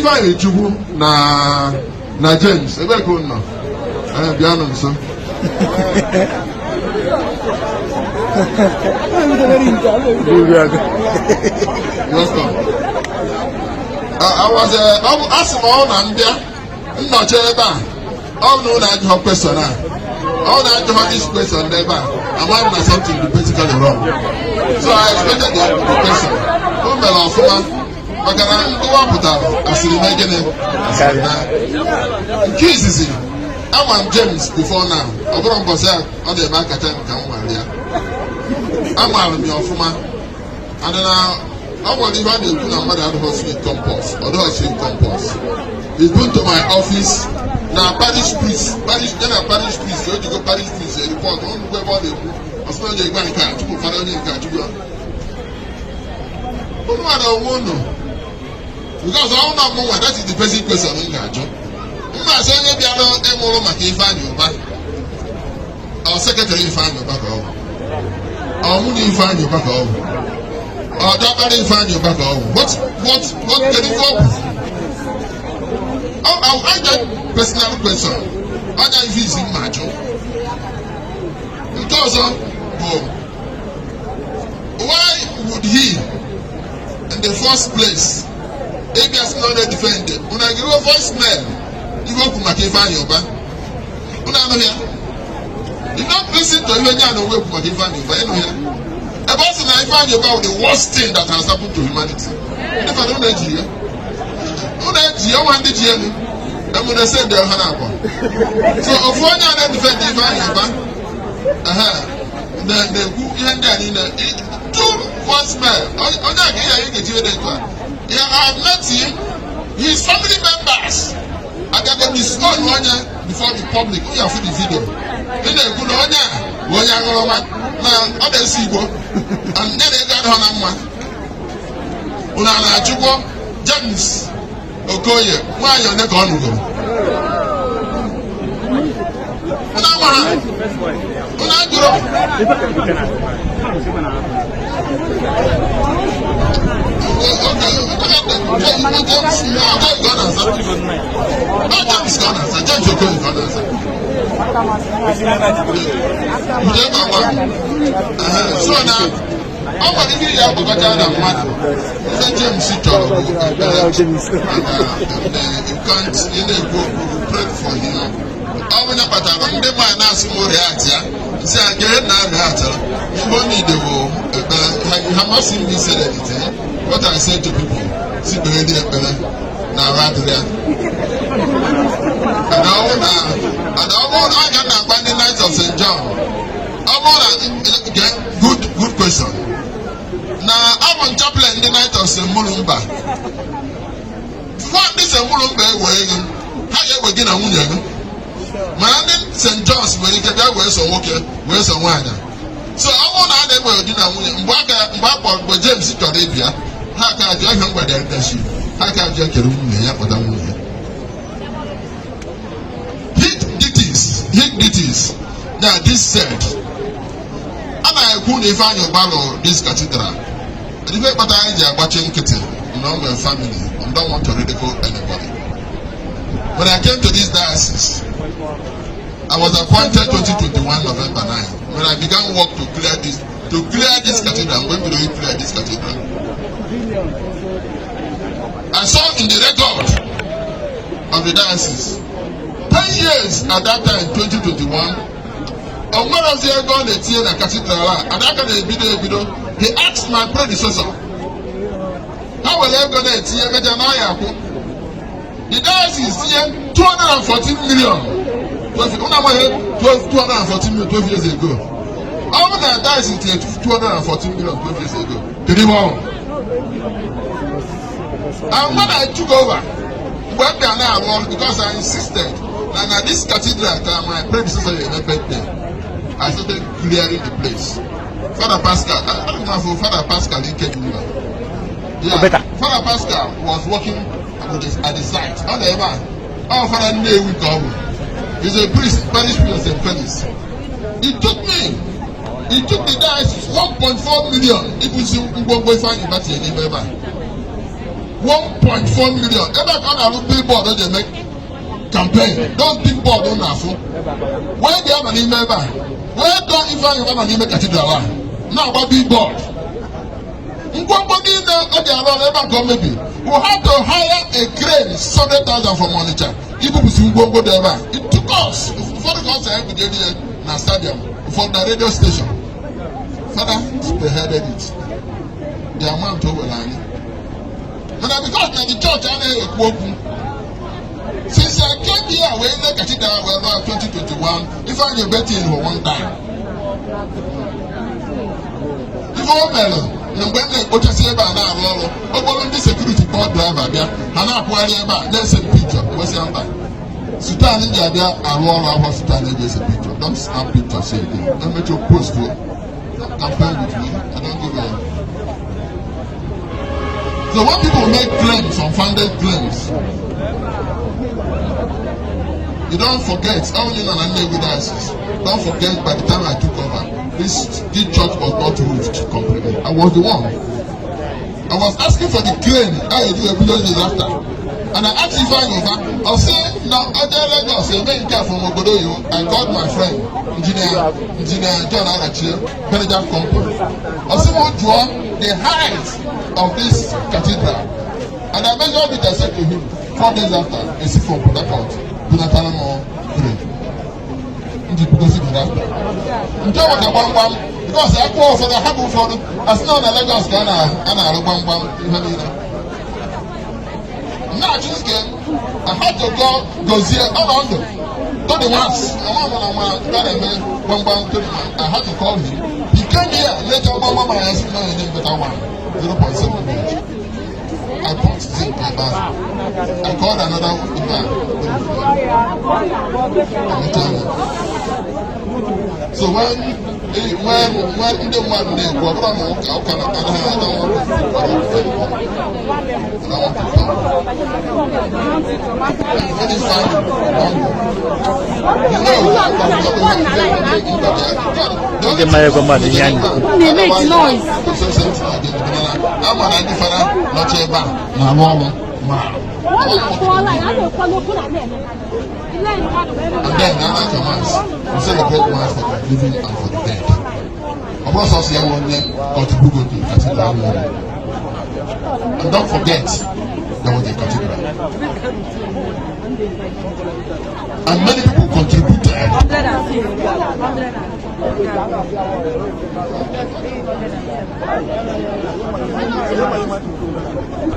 Ifeanyị Chukwu na James, ebe ka unu nọ? Ee, bịanụ nso. Welcome. I was asị m ọ na m bịa nnọchi ebe a, ọ na ụlọ ajụghọ question a, ọ na ajụghọ this question n'ebe a, ama m na something dị basically wrong. So I expected the question. O mere ọfụma maka na nkọwa pụtara asịrị mee gịnị, asịrị na nke izizi ama m James before now. Ọ bụrụ mbọsị a ọ na-eme akacha m ka m nwere ya, amaara m ya ọfụma. And na ọ nwere ihe a na-ekwu na mmadụ adịghị sweet compost, ọ dịghị sweet compost. He's been to my office na parish priest, parish ya na parish priest, o jigo parish priest report ọ nnukwu ebe ọ na-ekwu ọsọ onye egbe nke a chukwu fara onye nke a chukwu unu nwere onwe unu, because ọ na mụ nwa, that is the basic question m ga-ajụ. Mmasị onye bịara ịmụrụ maka Ifeanyị Ụba, ọ secretary Ifeanyị Ụba ka ọ bụ, ọ nwunye Ifeanyị Ụba ka ọ bụ, ọ dọkpara Ifeanyị Ụba ka ọ bụ, what kedu ife ọ bụ? I get personal question, ọnya ife isi mma ajụ. Nke ọzọ bụ, why would he in the first place ịbịa sị na ọ na-edefend? Unu agịrịwo voice mail ihe okwu maka Ifeanyị Ụba? Unu anụghị ya? You don't listen to ihe onye a na onwe ekwu maka Ifeanyị Ụba, ịnụ ya ebe ọ sị na Ifeanyị Ụba bụ the worst thing that has happened to humanity. Ndị fada, unu eji ya, unu eji ya, ọnwa ndị ji elu emu na ese ndị ha na-akwa. So ofu onye a na-edefend Ifeanyị Ụba na-ekwu ihe ndị a niile, two voice mail, onye a ga ihe ga-eji ede etu a. Yeah, I have met him, his family members abịago disown onye before the public. Onye afụ the video ị na-ekwu na onye a bụ onye aṅụrụma na ọ na-esi Igbo and ya na ego adịghọ na mma. Unu a na-achụkwọ James Okoye, nwaanyị one ka ọ nụgoro? Unu ama ha? Unu ajụrụ? James ka ọ na-aza, James Okoye ka ọ na-aza. So na ọ nwere ihe ya agbakọta na mmadụ ife James chọrọ bụ ekpere, and you can't, ị na-ekwu okwu, pray for him. Ọ bụ ya kpatara ndị mmadụ na-asị m react ya nsị a nke na react ihe onye ide bụ ekpere. Ha masị m said anything. What I say to people, si kpere dị ekpere na arụ adịrị ya. And ọ bụrụ na a ga na-agba ndị Knights of St. John, ọ bụrụ na good question na abụ m chaplain ndị Knight of St. Mulumba, before ndị St. Mulumba ewee gị, ha ga-ewe gị na nwunye gị, mana ndị St. John's nwere ike bịa wee so nwoke wee so nwaanyị. So ọ bụrụ na a na-ewe di na nwunye, mgbe a kpọrọ, mgbe James chọrọ ịbịa, ha ka ajụ ihe mgbede leadership, ha ka ajụ ekere nwunye ya, kpọta nwunye ya. Hit this. Now this said, a na-ekwu na Ifeanyị Ụba lụrụ this cathedral. Ife kpatara anyị ji agbachi nkịtị na ọ nwere family and don't want to ridicule anybody. When I came to this diocese, I was appointed 2021 November 9. When I began work to clear this cathedral, when we clear this cathedral, I saw in the record of the diocese, 10 years at that time, 2021, o nwerozi ego ọ na-etinye na cathedral a, and aka na-ebido ebido. He asked my predecessor, ha were ego na-etinye meja na ọya akwụ. The diocese tinye 214 million. Unu amaghị 214 million 12 years ago? Ọ bụ na diocese tinye 214 million 12 years ago, kedu ihe ọ bụ? And when I took over, mgbe m bịa na-arụ ọrụ, because I insisted na this cathedral ka my predecessor eme birthday, I started clearing the place. Father Pascal, I don't know, Father Pascal Ikejula. Yeah, Father Pascal was working at the site. Ọ na ebe a, ọ Father Nnewi ka ọ bụ. He's a priest, parish priest of St. Felix. It took the diocese 1.4 million ibusi ngwongwo Ifeanyị Ụba tinye n'ime ebe a. 1.4 million. Ebe a ka ọ na-arụ billboard o ji eme campaign, those big board ọ na-afụ wee dị anọ n'ime ebe a wee dọọ Ifeanyị Ụba nọ n'ime cathedral a na-agba billboard. Ngwongwo niile ọ dị arụ ọrụ ebe a ka o mebiri. We had to hire a crane, 600,000, from Onitsha ibupụsị ngwongwo dị ebe a. It took us ụfọdụ ka ọ sị anyị bujere ya na stadium, ụfọdụ na radio station. Father spearheaded it. The amount o were anyị mana because na the church anaghị ekwu okwu. Since I came here wee lee cathedral wee rụọ 2021, Ifeanyị Ubetin for one time ife o mere na mgbe m na-ekpochasị ebe a na-arụ ọrụ, okporo ndị security kpọọ driver bịa, ha na-akwụgharị ebe a na-ese picture. Wesịa mba, sutan ji abịa arụ ọrụ ahụ, sutan eji ese picture. Don't snap picture, say again, emechi post o campaign with me. I don't give a. So when people make claims, unfounded claims, you don't forget only na Nnewi Diocese, don't forget, by the time I took over, this church was not roofed completely. I was the one, I was asking for the crane I do a billion years after, and I asked Ifeanyi Uba. I say na ọjọ Lagos eme nke a from obodo oyibo. I called my friend, Engineer John Arachie, manager company. Ọ sị m jụọ the height of this cathedral, and I measured it. I said to him, 4 days after, esi from Port Harcourt bunatara m crane nji bugosi the rafter nke nweta gbamgbam, because akwụkwọ ụfọdụ hapụ, ụfọdụ asị na ọ na Lagos ka a na-arụ gbamgbam ihe niile na-achụ nke. I had to go gozie ọnọ ndụ to the ones ọnwa mụ na nwa ga na-eme gbamgbam to the one. I had to call him. He came here later. Gbamgbam ya sị na enye better one, 0.7 inch. I bought zinc ebe ahụ. I called another man. Emechaa ya. So when ndị mmadụ na-ekwu, ọ bụrụ na ụka na anaghị, I don't want to I don't want to talk. When you find humble, you know. Ndị mmadụ ego mmadụ ihe anyị na-ekwu. Na-emake noise. Ama na ndị fara nọcha ebe a na-arụ ọrụ ma and then after mass, we celebrate mass for the living and for the dead. Ọ bụrụ sọsọ ya nwe onye contribute to the cathedral nwere. And don't forget, there was a cathedral. And many people contributed. 150. 150.